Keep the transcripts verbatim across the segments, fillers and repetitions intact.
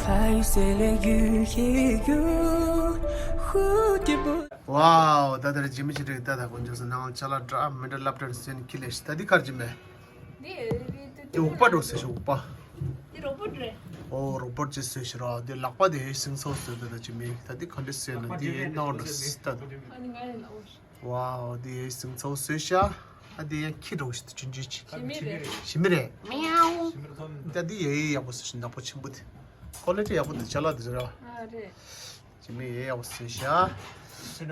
还有谁来愈黑愈蝴蝶不 ཝའོ། ད་ལྟར་ཇི་མི་ཆི་ཏྲིག་ད་ད་དཀོན་མཆོག་གསུམ་ནང་ལ་ཅ་ལག་འདྲ་མི་འདྲ་སློབ་གྲྭར་སོན་ཁྱི་ལས་ཤི་ད་འདི་གར་གྱི་མེད། འདི་འོག་པ་འགྲོ་ཟེར་ཤི་འོག་པ། འདི་རོ་བོ་ཊི་རེད། ཨོ་རོ་བོ་ཊི་ཅིག་སོན་ཤི་ར་འདི་ལག་པ་དེ་སིང་ཚོ་སོན་ད་ད་ཇི་མི་ད་འདི་ག་འདྲ་སོན་ན་འདི་ཡེ་ནོར་འགྲོ་སི་ད། ཨ་ནི་ང་ཡིན་ལ་འོ་ཤི། ཝའོ། འདི་ཡེ་སིང་ཚོ་སོན་ཤ། ཨ་འདི་ཡང་ཁྱི་འགྲོ་ཤི་ད་ཆུན་ཆུན་ཅིག་ཞི་མི་རེད། ཞི་མི་རེད། མིའུ། ད་འདི་ཡེ་ཡག་པོ་སོན་ཤི་ནག་པོ་ཆེན་པོ་དེ། ཀོ་ལི་ཊི་ཡག་པོ་འདུག་ཅ་ལག་འདི་ཚོ་ར། ཨ་རེད། ཇི་མི་ཡེ་ཡག་པོ་སོན་ཤ།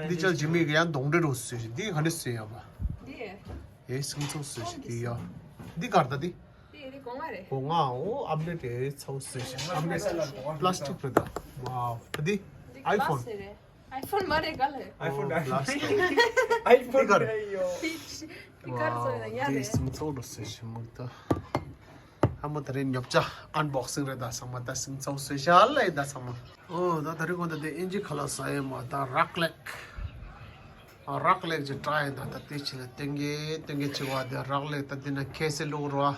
འདི་ཅག་ཇི་མི་གི་ཡང་གདོང་འདྲེ་རུ་སོན་ཤ། འདི་ག་འདྲ་སོན་ཡག་པ། འདི། ཡེ་སིང་ཚོ་སོན་ཤ་འདི་ཡ། འདི་གར་ད་འདི། འདི་འདི་སྒོ་ང་རེད། སྒོ་ང་འོ་ཨམ་ལེ་ཊི་ཡེ་ཚོ་སོན་ཤ་ཨམ་ལེ་ཊི་པ་ལ་སི་ཊིག་རེད་ད། ཝའོ་ད་འདི། འདི་ཨའི་ཕོན། ག་ལ་སི་རེད། ཨའི་ཕོན་མ་རེད་ག་ལ་རེད། ཨའི་ཕོན་ཨོ་ལ་སི་ཊིག་ཨའི་ཕོན་ཨའི་ཕོན་རེད་ཡོ། འདི་འདི་གར་སོན་ཡ་ཡ་རེད། སིང་ཚོ་རུ་སོན་ཤ་མུ་ད། ཨ་མོ་ད་རེས་ཉོབ་ཅག་ཨན་བོག་སིང་རེད་ད་ཚང་མ་ད་སིང་ཚོ་སོན་ཤ་ལ་ཡིན་ད་ཚང་མ། ཨོ་ད་ད་རེས་གོ་ད་དེ་ཨིན་ཇི་ཁ་ལག་ཟ་ཡེ་མ་ད་རག་ལེག་ཨ་རག་ལེག་ཅིག་ཏྲའི་ཡེ་ད་ད་དེ་ཕྱི་ལ་ཏེང་གེ་ཏེང་གེ་ཅིག་བ་དེ་རག་ལེག་ད་དེ་ན་ཁེ་སི་བླུགས་རོ།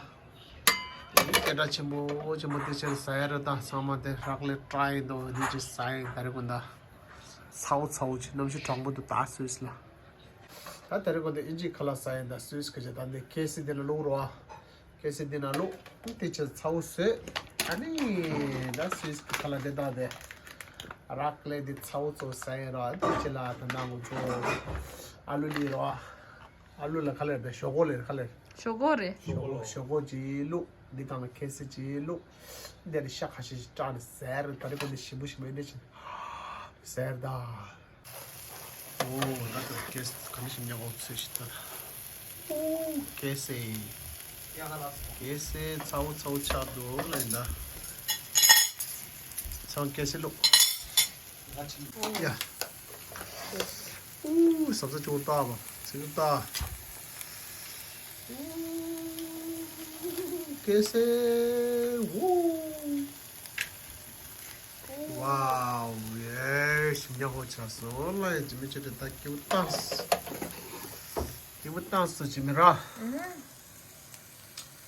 དེ་སྐད་གྲགས་ཆེན་པོ་ཆེན་པོ་དེ་ཕྱིར་ཟ་ཡེ་རེད་ད་ཚང་མ་དེ་རག་ལེག་ཏྲའི་ཡེ་འདུག་དེ་ཅིག་ཟ་ཡེ་ད་རེས་གོ་ད། ཚའོ་ཚའོ་ཅིག་གནམ་གཤིས་གྲང་པོ་འདུག་ད་སུད་སི་ལ། ད་དེ་རིང་གོ་འདི་ཨིན་ཇི་ཁ་ལག་ཟ་ཡིན་ད་སུད་སི་ཁ་ཆེ་ད་འདི་ཁེ་སི་འདི་ན་བླུགས་རོ། ཨ། ཁེ་སི་འདི་ན་བླུགས། དེ་ཆེ་ཚའོ་བཟོས། ཨ་ནི་ད་སུད་སི་ཁ་ལག་འདི་ད་དེ། རག་ལེག་འདི་ཚའོ་ཚོ་ཟ་ཡིན་རོ། དེ་ཆེ་ལ་ད་ནང་གོ་ཚོ། ཨ་ལུ་ལི་རོ། ཨ་ལུ་ལ་ཁ་ལེར་དེ་ཞོག་ཁོག་ལེར་ཁ་ལེར། ཞོག་ཁོག་རེད། ཞོག་ཁོག་ཞོག་ཁོག་ཅིག་བླུགས། འདི་དང་ཁེ་སི་ཅིག་བླུགས། འདི་ལ་ཤ་ཁ་ཤས་ཤིག་སྐྲག་ནས་ཟེར་ད་རེ་གོ་འདི་ཞིམ་པོ་ཞིམ་པོ་འདི་ཆེ། ཟེར་ད། ཨོ་ད་ལྟ་ཀེ་སེ་ག་ནས་ཤིང་ཉག་འོག་ཚོས་ཤིག་ད། ཨོ་ཀེ་སེ། ཀེ་སེ་ཚའོ་ཚའོ་ཆགས་འདུག་ལ་ཡིན་ད། ཚའོ་ཀེ་སེ་བླུགས། ཡ། ཨོ་ཟབ་ས་ཅོག་ལྟ་བ་ཚིག་ལྟ། ཨོ་ཀེ་སེ། ཨོ། ཝའོ། ཡེ་ཞིམ་ཉག་པོ་ཆགས་སོང་ལ་ཡིན་ཇི་མི་ཆེ་དྲི་ད་སྐྱིད་པོ་བཏང་སོ། སྐྱིད་པོ་བཏང་སོ་ཇི་མི་ར།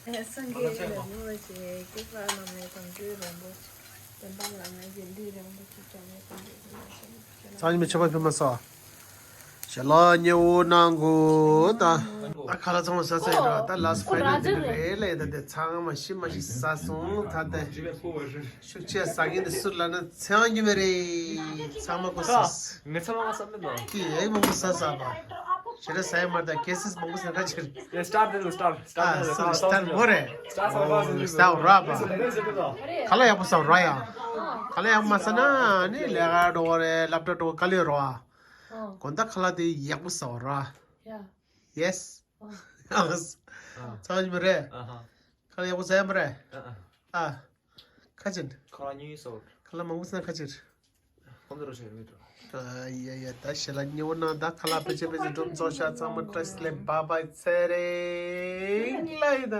སངས་རྒྱས་ཀྱི་ལམ་ལ་བྱེད་ཀྱི་ས་ན་མེད་དང་དུས་རིང་པོ་བསྟན་པ་ལ་ངེས་ཀྱི་ལུས་རིང་པོ་ཅིག་ཀྱང་མེད་དང་དུས་རིང་པོ་ཅིག་ཀྱང་ཚང་མས་ཆོས་པ་ཕེབས་མ་སོང་། ཞལ་ལག་ཉེ་བོ་གནང་དགོས་ད། ཨ་ཁ་ལག་ཚང་མ་ཟ་ཚར་ཡིན་ར་ད་ལ་སི་ཕའི་ནལ་དེ་རེད་ལ་ཡིན་ད་དེ་ཚང་མ་ཤི་མ་ཤི་ཟ་སོང་ད་དེ། ཤུགས་ཆེ་ཟ་མཁན་དེ་སུ་ལ་ན་ཚེ་དབང་སྐྱིད་མེད་རེད། ཚང་མ་ཁོ་ཟ། ངས་ཚང་མ་ཟ་མེད་ནོ། ཀི་ཨེ་མང་པོ་ཟ་ཟ་པ། ཞེ་རེ་ཟ་ཡ་མ་ད་ཀེ་སེ་མང་པོ་ཟ་ཁ་ཆེར། ཡ་སི་ཊར་དེ་ལ་སི་ཊར་སི་ཊར་ཨ་དེ་ལ་སི་ཊར་སི་ཊར་མོ་རེད། སི་ཊར་ཟ་ར་ཟ་ཟ་ཟ་ཟ་ར་པ། ཁ་ལག་ཡག་པོ་ཟ་ར་ཡ། ཁ་ལག་ཡག་པོ་མ་ཟ་ན་ནི་ལས་ཀ་འགྲོ་བ་རེད་སློབ་གྲྭ་འགྲོ་བ་དཀའ་ལས་རོ། དགོང་དག་ཁ་ལག་དེ་ཡག་པོ་ཟ་ར། ཡ། ཡེ་སི། ཨ། ཚང་མ་ཡིན་པ་རེད། ཨ་ཧ། ཁ་ལག་ཡག་པོ་ཟ་ཡ་མ་རེད། ཨ་ཨ། ཨ། ཁ་ཅན། ཁ་ལག་ཉུང་ཉུང་ཟ་ར། ཁ་ལག་མང་པོ་ཟ་ན་ཁ་ཅན། ཁོང་ཚོ་རོ་ཞིག་མི་འགྲོ། ཨ་ཡ་ཡ་ད་ཞལ་ལག་ཉེ་བོ་གནང་ད་ཁ་ལག་ཕལ་ཆེར་ཕལ་ཆེར་འགྲོ་ཚོགས་ཤ་ཚང་མ་བཀྲ་ཤིས་བདེ་ལེགས་བཱའི་བཱའི་ཚེ་རིང་ལ་ཡིན་ད།